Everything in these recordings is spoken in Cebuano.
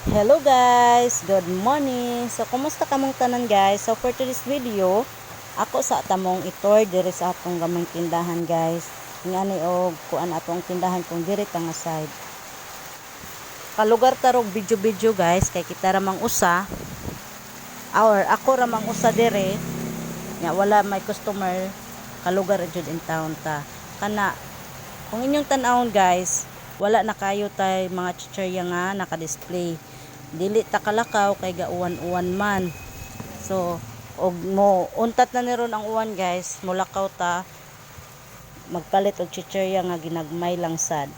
Hello guys! Good morning! So, kumusta kamong tanan, guys? So, for today's video, ako sa tamong itour diri sa atong gamay tindahan, guys. Ngani og kuan atong tindahan kung diri ta nga side. Kalugar tarog video-video, guys, kay kita ramang usa or ako ramang usa diri nya wala may customer, kalugar jud in town ta. Kana kung inyong tan-awon, guys, wala na kayo tay mga chichirya nga naka-display. Dili ta kalakaw kay gauwan-uwan man. So, og mo untat na ni ron ang uwan, guys, mulakaw ta magpalit og chichirya nga ginagmay lang sad.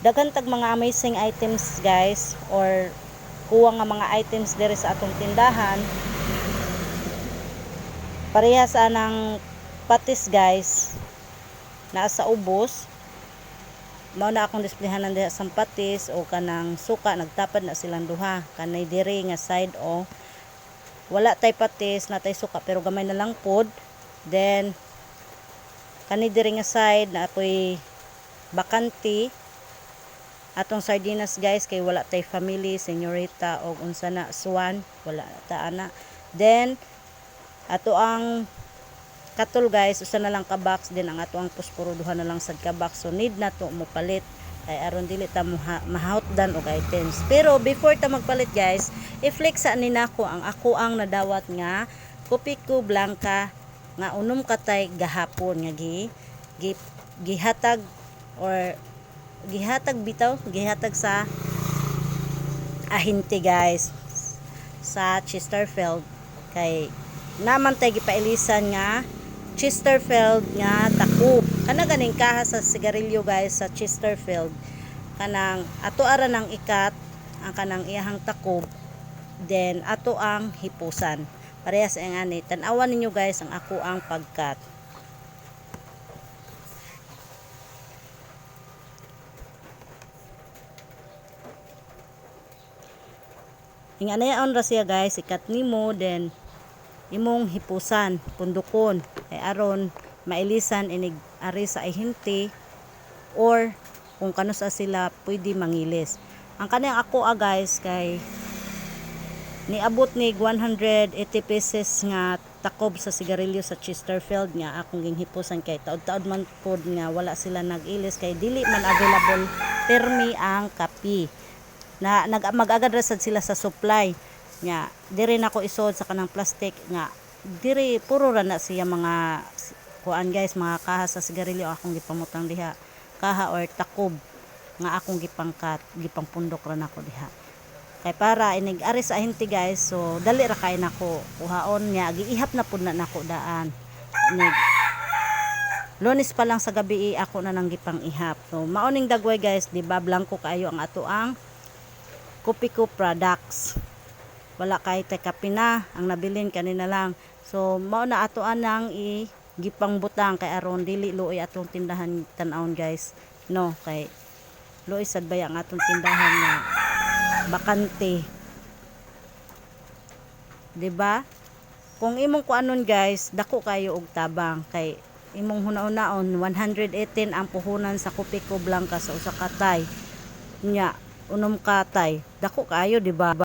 Daghan tag mga amazing items, guys, or kuwang nga mga items diri sa atong tindahan. Parehas anang patis, guys, naa sa ubos. Mao na akong displayhanan diha sa patis o kanang suka, nagtapad na silang duha. Kanay diri nga side o wala tay patis, na tay suka pero gamay na lang pod. Then kani diri nga side na ako'y bakante atong sardinas, guys, kay wala tay Family, Senorita og unsa na, Swan, wala ta ana. Then ato ang katol, guys, usa na lang ka box din. Ang ato ang posporo, duha na lang sad ka box, so need na to mo palit kay aron dili ta mo mahawtdan og items. Pero before ta magpalit, guys, i-flex sa ni nako ang ako ang nadawat nga Kopiko Blanca nga unom katay gahapon nga gi, gi gihatag or gihatag bitaw, gihatag sa ahente, guys, sa Chesterfield, kay naman tay gipailisan nga Chesterfield nga takop. Kana ganing kaha sa sigarilyo, guys, sa Chesterfield, kanang ato ara nang ikat ang kanang iyahang takob, then ato ang hipusan parehas ang ani. Tan-awan ninyo, guys, ang ako ang pagkat. Inganayaon ra siya, guys, ikat nimo, then imong hipusan, pundukon kay aron mailisan inig ari sa ahente or kung kanusa sila pwede mangilis. Ang kanang ako ah, guys, kay niabot ni 180 pieces nga takob sa sigarilyo sa Chesterfield nga akong ginghipusan kay taod-taod man pod nga wala sila nag-ilis kay dili man available permi ang kape na nag mag-agad ra sad sila sa supply nga diri nako isod sa kanang plastic nga diri. Puro ra na siya mga kuan, guys, mga kaha sa sigarilyo akong gipamutang diha, kaha or takob nga akong gipangkat, gipangpundok ra nako diha kay para inig ari sa ahente, guys, so dali ra kay nako kuhaon niya. Giihap na pud na nako daan inig Lunes pa lang sa gabi, ako na nang gipang ihap. So mao ning dagway, guys, di ba blanco kaayo ang ato ang Kopiko products? Wala kay tay kape na ang nabilin kanina lang. So mao na ato anang i gipangbutang kay aron dili luoy atong tindahan tan-awon, guys, no? Kay luoy sad baya ang atong tindahan nga bakante, di ba? Kung imong kuanon, guys, dako kayo og tabang kay imong huna-hunaon 118 ang puhunan sa Kopiko Blanca sa usa ka tay nya unom ka tay, dako kaayo, di ba?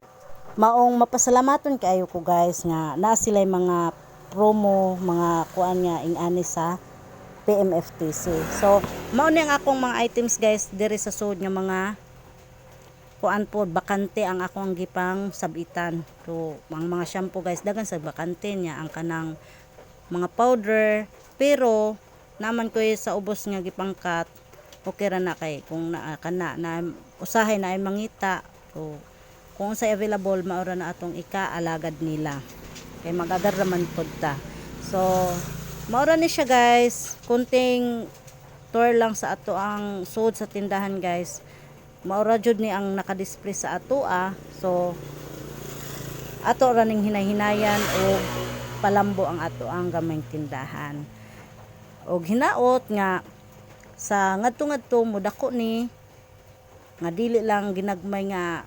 Maong mapasalamaton kaayo ko, guys, nga naa sila'y mga promo, mga kuan nga ing-ani sa PMFTC. So mao ni ang akong mga items, guys, diri sa sud nga mga kuan pod, bakante ang akong gipang sabitan. So ang mga shampoo, guys, daghan sa bakante niya, ang kanang mga powder, pero naman ko sa ubos nga gipangkat, okay ra na kay kung naa kana na usahay na ay mangita. So kung unsay available, mao ra na atong ikaalagad nila kay mag-agar raman pod ta. So mao ra ni siya, guys, kunting tour lang sa ato ang sud sa tindahan, guys. Mao ra jud ni ang naka-display sa ato ah. So ato ra ning hinay-hinayan og palambo ang ato ang gamayng tindahan og hinaot nga sa ngadto-ngadto mo dako ni nga dili lang ginagmay nga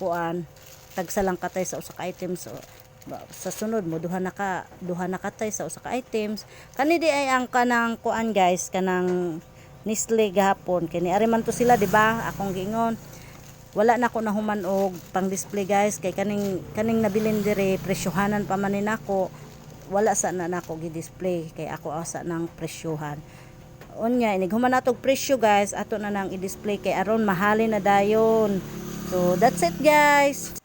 kuan, tagsa lang katay sa usa ka items. So, sa sunod mo duha na katay sa usa ka items. Kani di ay ang kanang kuan, guys, kanang Nestle gahapon, kini ari man to sila, di ba akong giingon? Wala na ko nahuman og pang display, guys, kay kaning nabilin dire presyohanan pa man ni nako. Wala sa na nako gi-display kay ako asa ng presyohan. Unya, inig human natog presyo, guys, ato na nang i-display kay aron mahalin na dayon. So that's it, guys.